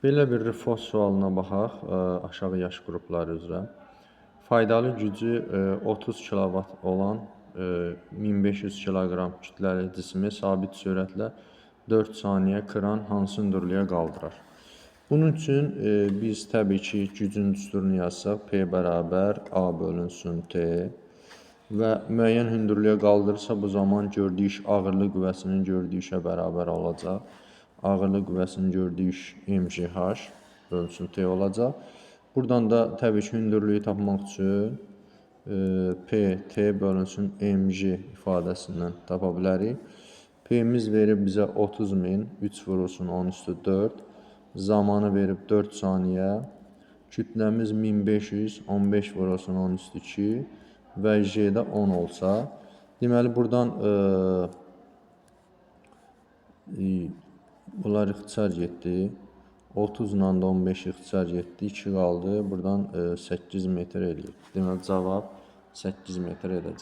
Belə bir RFO sualına baxaq, aşağı yaş qrupları üzrə. Faydalı gücü 30 kilovat olan 1500 kiloqram kütləli cismi sabit sürətlə 4 saniyə kran hansı hündürlüyə qaldırar? Bunun üçün biz təbii ki, gücün düsturunu yazsaq, P bərabər A bölünsün T və müəyyən hündürlüyə qaldırırsa, bu zaman gördüyü iş ağırlıq qüvvəsinin gördüyü işə bərabər olacaq. Ağırlıq qüvvəsinin gördüyü iş MGH bölünsün T olacaq. Buradan da təbii ki, hündürlüyü tapmaq üçün P, T bölünsün MG ifadəsindən tapa bilərik. P-miz verib bizə 30.000, 3 vurulsun 10 üstü 4. Zamanı verib 4 saniyə. Kütləmiz 1500, 15 vurulsun 10 üstü 2 və J-də 10 olsa. Deməli, buradan bunlar ixtisar getdi. 30 ilə də 15 ixtisar getdi. 2 qaldı. Buradan 8 metr eləyir. Deməli, cavab 8 metr edəcək.